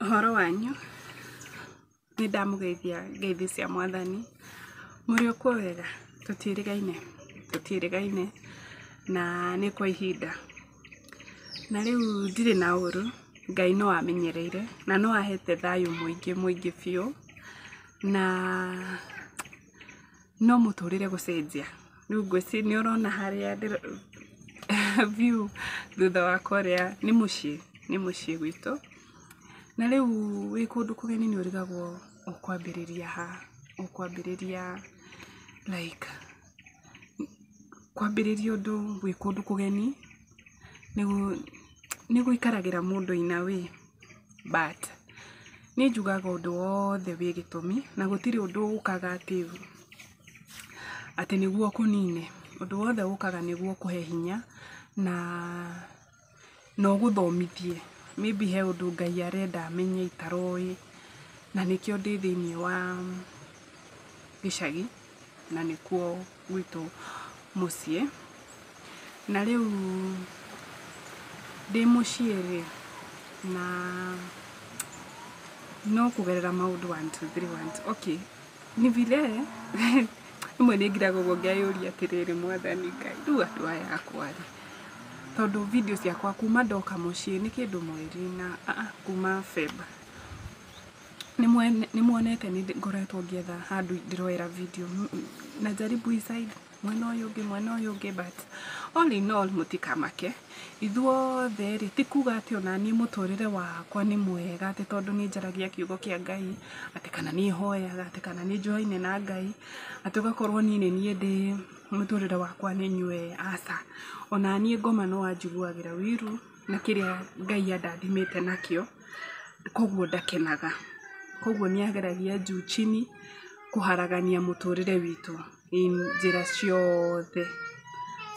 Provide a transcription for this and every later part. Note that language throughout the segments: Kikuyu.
Ũhoro wanyu, nĩ ndamũgeithia ngeithi cia mwathani, mũrĩ o kuo wega? Tũtiĩrĩgaine, tũtiĩrĩgaine na nĩ kwa ihinda. Na rĩu ndirĩ na ũru, Ngai no amenyereire na no ahete thayũ mũingĩ mũingĩ biũ, na no mũtũrĩre gũcenjia. Rĩu ngwĩciria nĩ ũrona harĩa view thutha wakwa ũrĩa nĩ mũciĩ, nĩ mũciĩ gwitũ. Na rĩu wĩ kũndũ kũgeni nĩ ũrigagwo ũkwambĩrĩria ha, ũkwambĩrĩria like kwambĩrĩria ũndũ wĩ kũndũ kũgeni nĩ gũikaragĩra mũndũ in a way, but niĩ njugaga ũndũ wothe wĩ gĩtũmi na gũtirĩ ũndũ ũkaga atĩ atĩ nĩguo ũkũnine. Ũndũ wothe ũkaga nĩguo ũkũhe hinya na ũgũthomithie. Maybe he ũndũ Ngai arenda menye itaroĩ, na nĩkĩo ndĩ thĩiniĩ wa gĩcagi na nĩkuo gwitũ mũciĩ. Na rĩu ndĩ mũciĩ rĩ, na no kũgerera maũndũ one two three one two, okay, ni vile rĩmwe nĩ ngiraga ũguo ngeyũria atĩrĩrĩ, mwathani Ngai, rĩu andũ aya akwa rĩ, tondũ video ciakwa kuma ndoka mũciĩ nĩ kĩndũ mweri na kuma Feb nĩ muonete nĩ ngoretwo ngĩetha handũ ndĩroera video, najaribu hii side, mwena ũyũ ũngĩ, mwena ũyũ ũngĩ, but all in all mũtikamake. Ithuothe rĩ, ti kuga atĩ ona niĩ mũtũrĩre wakwa nĩ mwega atĩ tondũ nĩ njaragia kiugo kĩa Ngai, atĩ kana nĩ hoyaga, atĩ kana nĩ njoyaine na Ngai, atĩ ũgakorwo niĩ nĩ niĩ ndĩ mũtũrĩre wakwa nĩ nyue, aca. Ona niĩ ngoma no anjiguagĩra wiru na kĩrĩa Ngai andathimĩte nakĩo, koguo ndakenaga. Koguo nĩ ageragia juu chini kũharagania mũtũrĩre witũ njĩra ciothe.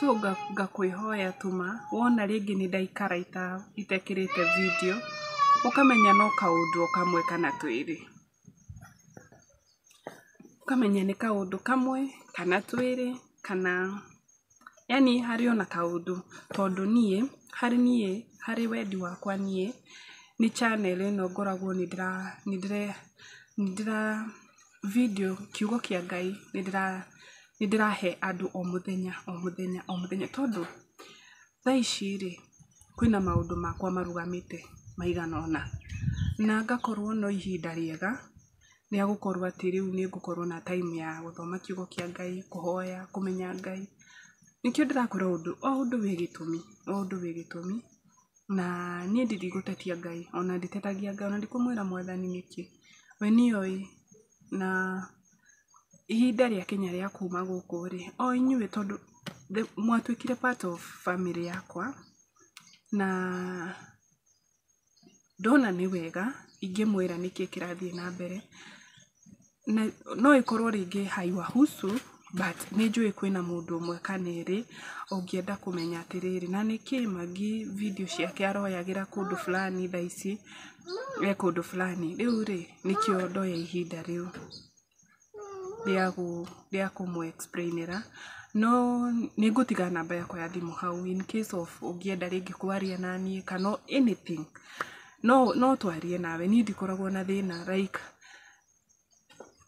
So ngakwĩhoya tuma wona rĩngĩ nĩ ndaikara itekĩrĩte video, ũkamenya no kaũndũ o kamwe kana twĩrĩ. Ũkamenya nĩ kaũndũ kamwe kana twĩrĩ kana yani harĩ ona kaũndũ, tondũ niĩ harĩ niĩ harĩ wendi wakwa niĩ nĩ channel ĩno ngoragwo nĩ ndĩra video kiugo kĩa Ngai nĩ ndĩrahe andũ o mũthenya o mũthenya o mũthenya, tondũ thaa ici rĩ kwĩna maũndũ makwa marũgamĩte maigana ũna, na ngakorwo no ihinda rĩega rĩa gũkorwo atĩ rĩu nĩ ngũkorwo na time ya gũthoma kiugo kĩa Ngai, kũhoya, kũmenya Ngai. Nĩkĩo ndĩrakwĩra ũndũ o ũndũ wĩ gĩtũmi, o ũndũ wĩ gĩtũmi, na niĩ ndigũtetia Ngai, ona nditetagia Ngai, ona ndikũmwĩra mwathani nĩkĩ, we nĩoĩ. Na ihinda rĩakinya rĩa kuma gũkũ rĩ, o inyuĩ tondũ mwatuĩkire part of family yakwa, na ndona nĩ wega ingĩmwĩra nĩkĩ kĩrathiĩ na mbere, na no ĩkorwo rĩngĩ haiwahusu, but nĩ njũĩ kwĩna mũndũ ũmwe kana erĩ ũngĩenda kũmenya atĩrĩrĩ, na nĩkĩ Maggie video ciake aroyagĩra kũndũ fulani thaa ici, e kũndũ fulani. Rĩu rĩ, nĩkĩo ndoya ihinda rĩu rĩa kũmũ explain ĩra, no nĩ ngũtiga namba yakwa ya thimũ hau in case of ũngĩenda rĩngĩ kwaria naniĩ kana anything, no twarie nawe, niĩ ndikoragwo na thĩna, like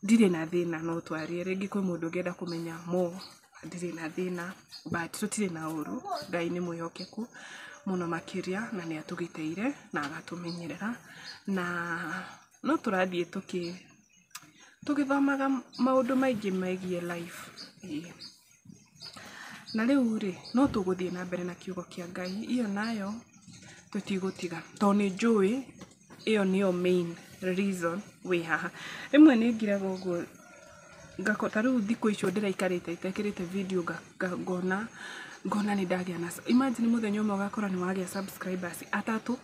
ndirĩ na thĩna, no twarie. Rĩngĩ kwĩ mũndũ ũngĩenda kũmenya more, ndirĩ na thĩna, but tũtirĩ na ũru, Ngai nĩ mwĩhokeku mũno makĩria na nĩ atũgitĩire na agatũmenyerera, na no tũrathiĩ tũgĩthomaga maũndũ maingĩ megiĩ life. Ĩĩ. Na rĩu rĩ, no tũgũthiĩ na mbere na kiugo kĩa Ngai, iyo nayo tũtigũtiga, tondũ nĩ njũĩ ĩyo nĩyo main reason wĩ haha. Rĩmwe nĩ ngiraga ũguo, ta rĩu thikũ icio ndĩraikarĩte itekĩrĩte video, ngona nĩ ndagĩa na, imagine mũthenya ũmwe ũgakora nĩ wagĩa subscribers atatũ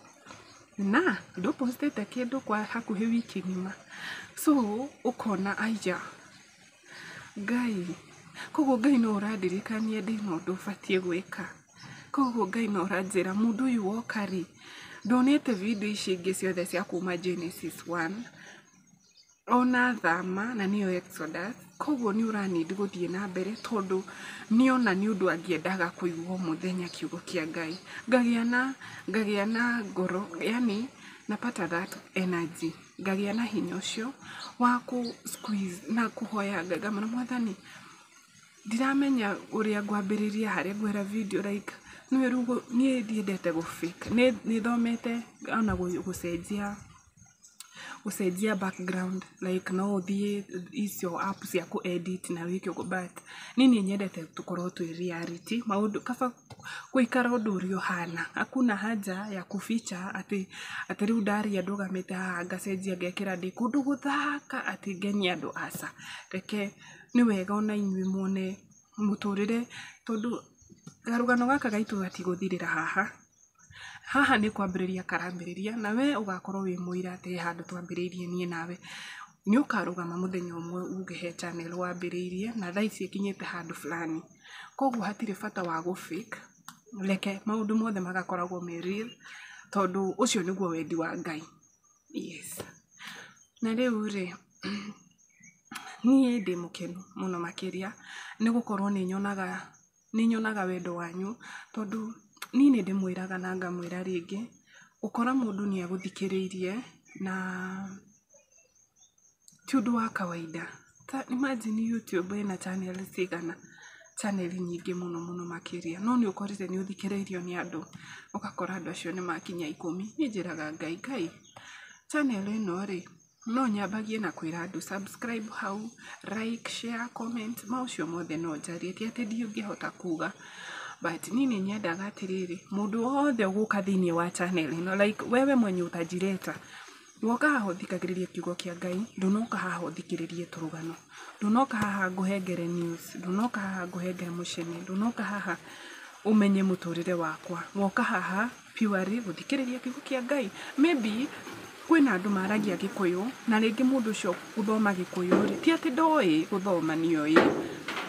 na ndũpostĩte kĩndũ kwa hakuhĩ wiki ng'ima. So ũkona aya Ngai, koguo Ngai no ũrandirikania ndĩna ũndũ ũbatiĩ gwĩka. Koguo Ngai no ũranjĩra mũndũ ũyũ woka rĩ, ndonete video ici ingĩ ciothe cia kuma Genesis 1 ona thama na nĩyo Exodus, koguo nĩ ũra need gũthiĩ na mbere tondũ nĩona nĩ ũndũ angĩendaga kũigua o mũthenya kiugo kĩa Ngai. Ngagĩa na ngoro, yani Napata that energy, ngagĩa na hinya ũcio wa kũ squeeze na kũhoya Ngai ngamwĩra Mwathani, ndiramenya ũrĩa ngwambĩrĩria harĩa nguoera video like nĩũĩ rĩu niĩ ndiendete gũ fake. Nĩ thomete ona gũcenjia gũcenjia background like no ũthiĩ icio app cia kũ edit na wĩke ũguo, but niĩ nĩ nyendete tũkorwo twĩ reality maũndũ, kaba gũikara ũndũ ũrĩa ũhana. Hakuna haja ya kuficha atĩ atĩ rĩu ndaria ndũgamĩte haha ngacenjia ngekĩra ndĩ kũndũ gũthaka atĩ ngenie andũ, aca. Reke nĩ wega ona inyuĩ muone mũtũrĩre, tondũ karũgano gaka gaitũ gatigũthirĩra haha. Haha nĩ kwambĩrĩria karambĩrĩria na we ũgakorwo wĩ mũira atĩ he handũ twambĩrĩirie niĩ nawe. Nĩ ũkarũgama mũthenya ũmwe uge he channel wambĩrĩirie na thaa ici ĩkinyĩte handũ fulani. Koguo hatirĩ bata wa gũ fake, reke maũndũ mothe magakoragwo me real, tondũ ũcio nĩguo wendi wa Ngai. Yes. Na rĩu rĩ, niĩ ndĩ mũkenu mũno makĩria nĩ gũkorwo nĩ nyonaga wendo wanyu, tondũ niĩ nĩ ndĩmwĩraga na ngamwĩra rĩngĩ, gũkora mũndũ nĩ agũthikĩrĩirie na ti ũndũ wa kawaida. Ta imagine YouTube ĩna channel cigana? Channel nyingĩ mũno mũno makĩria, no nĩ ũkorire nĩ ũthikĩrĩirio nĩ andũ, ũgakora andũ acio nĩ makinya 10. Niĩ njĩraga Ngai, Ngai, channel ĩno rĩ, no nyambagie na kwĩra andũ subscribe hau, like, share, comment, maũcio mothe no njarie, ti atĩ ndingĩhota kuga, but niĩ nĩ nyendaga atĩrĩrĩ, mũndũ wothe ũgũka thĩiniĩ wa channel ĩno, like wewe mwenye utajileta, woka haha ũthikagĩrĩrie kiugo kĩa Ngai, ndũnoka haha ũthikĩrĩrie tũrũgano, ndũnoka haha ngũhengere news, ndũnoka haha ngũhengere mũcene, ndũnoka haha ũmenye mũtũrĩre wakwa. Woka haha purely gũthikĩrĩria kiugo kĩa Ngai. Maybe kwĩna andũ maragia Gĩkũyũ na rĩngĩ mũndũ ũcio gũthoma Gĩkũyũ rĩ, ti atĩ ndoĩ gũthoma, nĩoĩ,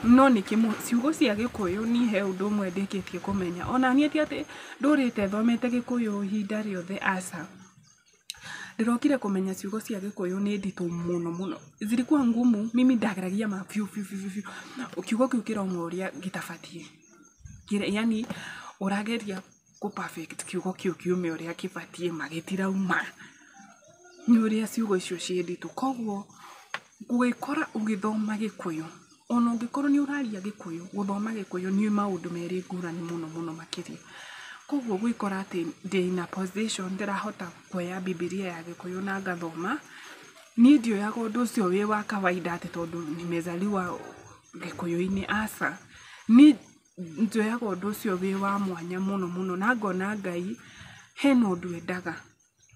no nĩ ciugo cia Gĩkũyũ niĩ he ũndũ ũmwe ndĩkĩtie kũmenya. Ona niĩ ti atĩ ndũrĩte thomete Gĩkũyũ ihinda rĩothe, aca. Ndĩrokire kũmenya ciugo cia Gĩkũyũ nĩ nditũ mũno mũno. Zilikuwa ngumu, mimi ndageragia ma biũ biũ biũ biũ. Kiugo kĩu kĩrauma ũrĩa gĩtabatiĩ. Yani ũrageria kũ perfect kiugo kĩu kiume ũrĩa kĩbatiĩ ma gĩtirauma. Nĩ ũrĩa ciugo icio ciĩ nditũ. Koguo gwĩkora ũgĩthoma Gĩkũyũ, ona ũngĩkorwo nĩ ũraria Gĩkũyũ, gũthoma Gĩkũyũ nĩ maũndũ merĩ ngũrani mũno mũno makĩria. Koguo gwĩkora atĩ ndĩ in a position ndĩrahota kuoya Bibilia ya Gĩkũyũ na ngathoma, niĩ ndioyaga ũndũ ũcio wĩ wa kawaida atĩ tondũ nimezaliwa Gĩkũyũ-inĩ, aca. Niĩ njoyaga ũndũ ũcio wĩ wa mwanya mũno mũno na ngona Ngai hena ũndũ endaga.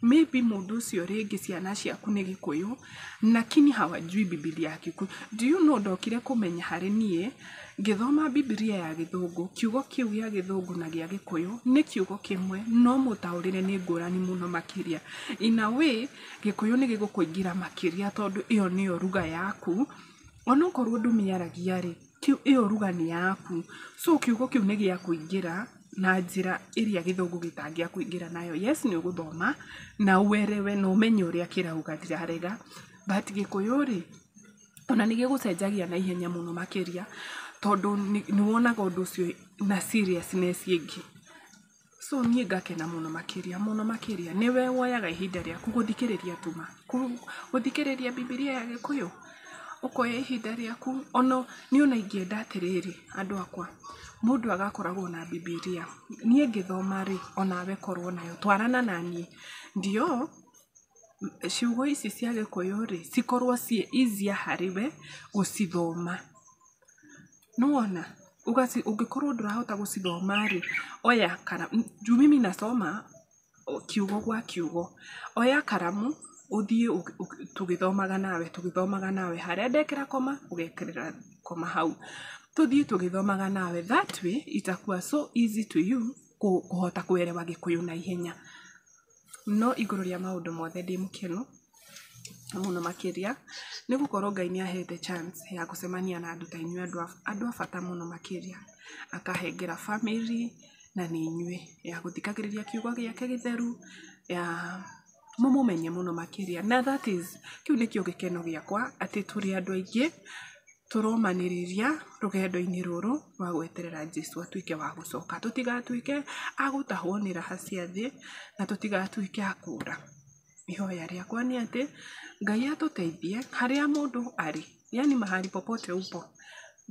Maybe mũndũ ũcio rĩngĩ ciana ciaku nĩ Gĩkũyũ, lakini hawajui Bibilia ya Kikuyu. Do you know ndokire kũmenya harĩ niĩ, ngĩthoma Bibilia ya Gĩthũngũ, kiugo kĩu gĩa Gĩthũngũ na gĩa Gĩkũyũ nĩ kiugo kĩmwe, no mũtaũrĩre nĩ ngũrani mũno makĩria. In a way, Gĩkũyũ nĩ gĩgũkũingĩra makĩria tondũ ĩyo nĩyo lugha yaku, onokorwo ndũmĩaragia rĩ, ĩyo lugha nĩ yaku. So kiugo kĩu nĩ gĩa kũingĩra na njĩra ĩrĩa Gĩthũngũ gĩtangĩakũingĩra nayo. Yes, nĩ ũgũthoma na uelewe na ũmenye ũrĩa kĩrauga, ndirarega, but Gĩkũyũ rĩ, ona nĩ gĩgũcenjagia na ihenya mũno makĩria, tondũ nĩ wonaga ũndũ ũcio na seriousness ĩngĩ. So niĩ ngakena mũno makĩria mũno makĩria. Nĩwe woyaga ihinda rĩaku gũthikĩrĩria tuma, gũthikĩrĩria Bibilia ya Gĩkũyũ, ũkoya ihinda rĩaku. Ona niĩ ona ingĩenda atĩrĩrĩ, andũ akwa, mũndũ agakoragwo na Bibilia. Niĩ ngĩthoma rĩ, onawe korwo nayo, twarana naniĩ. Ndio ciugo ici cia Gĩkũyũ rĩ, cikorwo ciĩ easier harĩ we gũcithoma. Nĩwona? Ũngĩkorwo ndũrahota gũcithoma rĩ, oya karamu, juu mimi nasoma kiugo gwa kiugo. Oya karamu, ũthiĩ tũgĩthomaga nawe, tũgĩthomaga nawe, harĩa ndekĩra koma, ũgekĩrĩra koma hau. Tũthiĩ tũgĩthomaga nawe. That way, itakuwa so easy to you kũhota kuelewa Gĩkũyũ na ihenya. No igũrũ rĩa maũndũ mothe ndĩ mũkenu mũno makĩria, nĩ gũkorwo Ngai nĩ ahete chance ya gũcemania na andũ ta inyuĩ, andũ a bata mũno makĩria. Akahengera family na nĩ inyuĩ, ya gũthikagĩrĩria kiugo gĩake gĩtheru, ya mũmũmenye mũno makĩria. Na that is, kĩu nĩkĩo gĩkeno gĩakwa, atĩ tũrĩ andũ aingĩ tũromanĩrĩria rũgendo-inĩ rũrũ rwa gweterera Jesũ atuĩke wa gũcoka. Tũtigatuĩke a gũtahwo nĩ raha cia thĩ, na tũtigatuĩke a kũũra. Ihoya rĩakwa nĩ atĩ Ngai atũteithie harĩa mũndũ arĩ, yani mahali popote upo,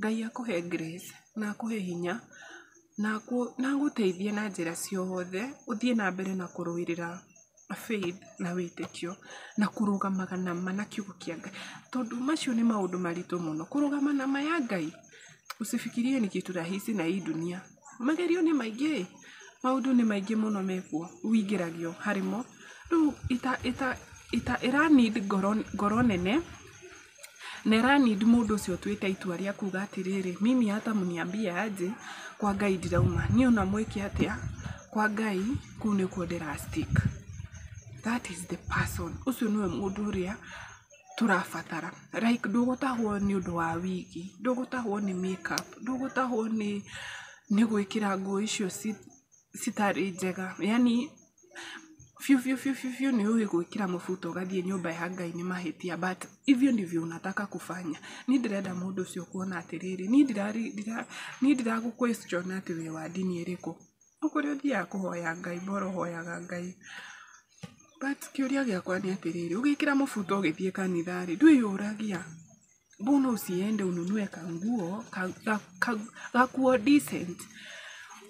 Ngai akũhe grace na akũhe hinya na agũteithie na njĩra ciothe ũthiĩ na mbere na kũrũĩrĩra faith na wĩtĩkio na kũrũgamaga na ma na kiugo kĩa Ngai. Tondũ macio nĩ maũndũ maritũ mũno, kũrũgama na ma ya Ngai, usifikirie ni kitu rahisi na hii dunia. Magerio nĩ maingĩ ĩ, maũndũ nĩ maingĩ mũno mekuo wĩingĩragio harĩmo, rĩu ĩra need ngoro nene na ĩra need mũndũ ũcio ũtuĩte itua rĩa kuga atĩrĩrĩ, mimi hata mniambie aje kwa Ngai ndirauma, niĩ ona mwĩke atĩa kwa Ngai kũu nĩkuo ndĩra stick. That is the person, ũcio nĩwe mũndũ ũrĩa tũrabatara. Like ndũgũtahwo nĩ ũndũ wa wigi, ndũgũtahwo nĩ makeup, ndũgũtahwo nĩ gwĩkĩra nguo icio citarĩ njega, yani biũ biũ biũ biũ biũ nĩ ũĩ gwĩkĩra mũbuto ũgathiĩ nyũmba ya Ngai nĩ mahĩtia, but hivyo ndivyo unataka kufanya. Niĩ ndĩrenda mũndũ ũcio kuona atĩrĩrĩ, niĩ ndiragũ question atĩ wĩ wa ndini ĩrĩkũ, o kũrĩa ũthiaga kũhoya Ngai bora ũhoyaga Ngai. But kĩũria gĩakwa nĩ atĩrĩrĩ, ũgĩkĩra mũbuto ũgĩthiĩ kanitha rĩ, ndwĩyũragia mbona usiende ununue kanguo gakuo decent?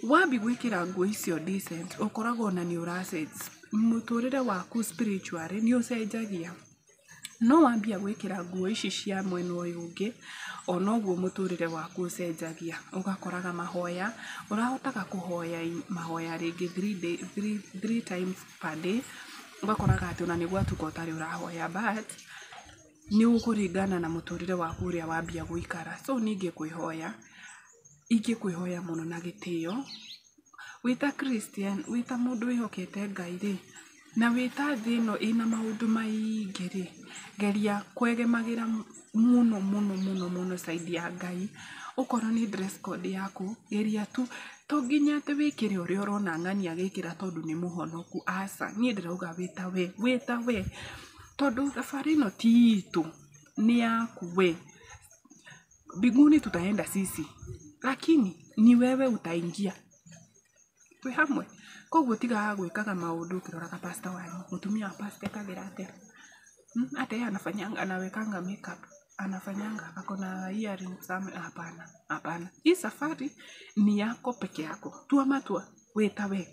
Wambi gwĩkĩra nguo icio decent, ũkoragwo ona nĩ ũracenjia mũtũrĩre waku spiritually nĩ ũcenjagia. No wambia gwĩkĩra nguo ici cia mwena ũyũ ũngĩ, onoguo mũtũrĩre waku ũcenjagia. Ũgakoraga mahoya, ũrahotaga kũhoya mahoya rĩngĩ three times per day, ũgakoraga atĩ ona nĩ gwatuka ũtarĩ ũrahoya, but nĩ gũkũringana na mũtũrĩre waku ũrĩa wambia gũikara. So niĩ ingĩkwĩhoya mũno na gĩtĩo, wĩ ta Christian, wĩ ta mũndũ wĩhokete Ngai rĩ, na wĩ ta thĩ ĩno ĩna maũndũ maingĩ rĩ, geria kwegemagĩra mũno mũno mũno mũno side ya Ngai. Okorwo nĩ dress code yaku, geria tu, to nginya atĩ wĩkĩre ũrĩa ũrona ng'ania agĩkĩra tondũ nĩ mũhonoku, aca. Niĩ ndĩrauga wĩ ta we, wĩ ta we, tondũ thabarĩ ĩno ti itũ, nĩ yaku we. Mbinguni tutaenda sisi, lakini ni wewe utaingia. Twĩ hamwe? Koguo tigaga gwĩkaga maũndũ ũkĩroraga pastor wanyu, mũtumia wa pastor ekagĩra atĩa? Hata yeye anafanyanga, anawekanga makeup, anafanyanga, ako na earrings. Hapana, hapana. Hii safari ni yako peke yako. Tua matua, wĩ ta we.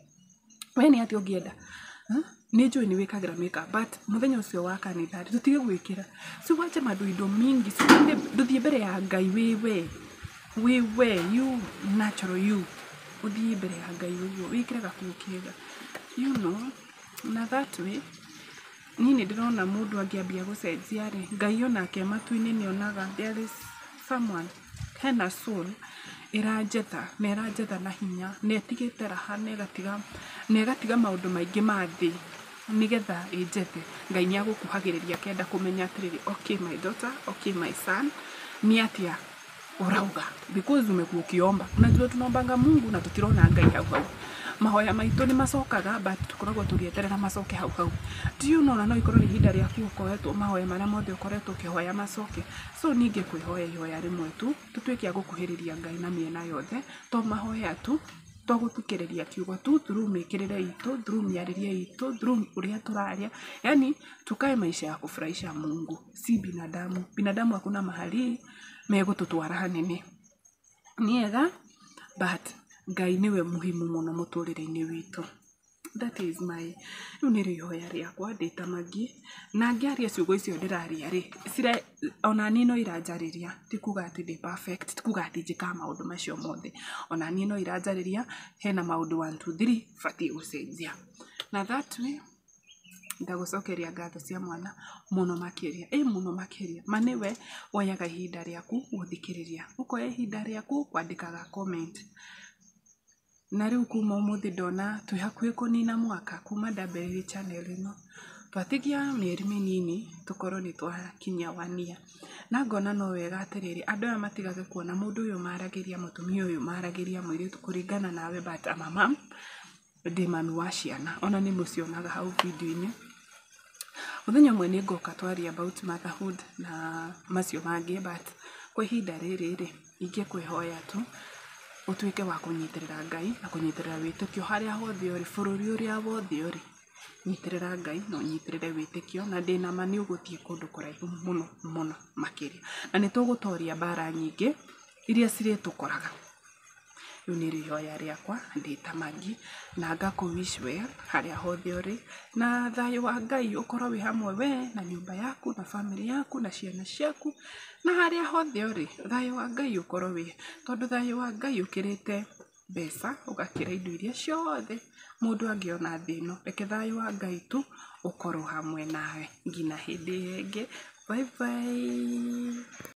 We nĩ atĩa ũngĩenda? Nĩ njũĩ nĩ wĩkagĩra makeup, but mũthenya ũcio wa kanitha rĩ, tũtige gwĩkĩra. Si wache madoido mingi, si uende ndũthiĩ mbere ya Ngai wĩ we. Wĩ we, you natural you. Ũthiĩ mbere ya Ngai ũguo, wĩkĩre gakuo kega. You know, na that way, niĩ nĩ ndĩrona mũndũ angĩambia gũcenjia rĩ, Ngai onake matu-inĩ nĩ onaga there is someone, hena soul ĩranjetha, na ĩranjetha na hinya, na ĩtigĩte raha na ĩgatiga maũndũ maingĩ ma thĩ nĩgetha ĩnjethe. Ngai nĩ agũkuhagĩrĩria akenda kũmenya atĩrĩrĩ, okay my daughter, okay my son, nĩ atĩa ũrauga? Because umekuwa ukiomba. Unajua tunaombanga Mungu na tũtirona Ngai hau hau. Mahoya maitũ nĩ macokaga, but tũkoragwo tũgĩeterera macoke hau hau. Do you know na no ikorwo nĩ ihinda rĩaku ũkoretwo mahoya marĩa mothe ũkoretwo ũkĩhoya macoke. So niĩ ingĩkwĩhoya ihoya rĩmwe tu, tũtuĩke a gũkuhĩrĩria Ngai na mĩena yothe, to mahoya tu, to gũthikĩrĩria kiugo tu, through mĩkĩrĩre itũ, through mĩarĩrie itũ, through ũrĩa tũraria. Yani tukae maisha ya kufurahisha Mungu, si binadamu. Binadamu hakuna mahali megũtũtwara hanene. Nĩ ega, but Ngai nĩwe muhimu mũno mũtũrĩre-inĩ witũ. That is my, rĩu nĩrĩo ihoya rĩakwa ndĩ ta Maggie. Na ngĩaria ciugo icio ndĩraria rĩ, ona niĩ no iranjarĩria. Ti kuga atĩ ndĩ perfect, ti kuga atĩ njĩkaga maũndũ macio mothe. Ona niĩ no iranjarĩria, hena maũndũ 1 2 3 batiĩ gũcenjia. Na that way, ndagũcokeria ngatho cia mwana mũno makĩria, ĩ mũno makĩria. Ma nĩwe woyaga ihinda rĩaku gũthikĩrĩria, ũkoya ihinda rĩaku kwandĩkaga comment. Na rĩu kuma ũmũthĩ ndona twĩ hakuhĩ kũnina mwaka kuma ndambĩrĩirie channel ĩno, twatigia mĩeri mĩnini tũkorwo nĩ twakinyia one year. Na ngona no wega atĩrĩrĩ, andũ aya matigage kuona mũndũ ũyũ maragĩria, mũtumia ũyũ maragĩria mũirĩtu kũringana nawe, but I'm a mom, ndĩ mami wa ciana, ona nĩ mũcionaga hau video-inĩ. Mũthenya ũmwe nĩ ngoka twarie about motherhood na macio mangĩ, but kwa ihinda rĩrĩ rĩ, ingĩkwĩhoya tu ũtuĩke wa kũnyitĩrĩra Ngai na kũnyitĩrĩra wĩtĩkio harĩa hothe ũrĩ, bũrũri ũrĩa wothe ũrĩ. Nyitĩrĩra Ngai na ũnyitĩrĩre wĩtĩkio na ndĩna ma nĩ ũgũthiĩ kũndũ kũraihu mũno mũno makĩria. Na nĩ tũgũtoria mbara nyingĩ iria cirĩtũkoraga. Rĩu nĩrĩo ihoya rĩakwa ndĩ ta Maggie na ngakũ wish well harĩa hothe ũrĩ, na thayũ wa Ngai ũkorwo wĩ hamwe we na nyũmba yaku na bamĩrĩ yaku na ciana ciaku na harĩa hothe ũrĩ, thayũ wa Ngai ũkorwo wĩ, tondũ thayũ wa Ngai ũkĩrĩte mbeca, ũgakĩra indo iria ciothe mũndũ angĩona thĩ ĩno. Reke thayũ wa Ngai tu ũkorwo hamwe nawe nginya hĩndĩ ĩyo ĩngĩ, bye bye.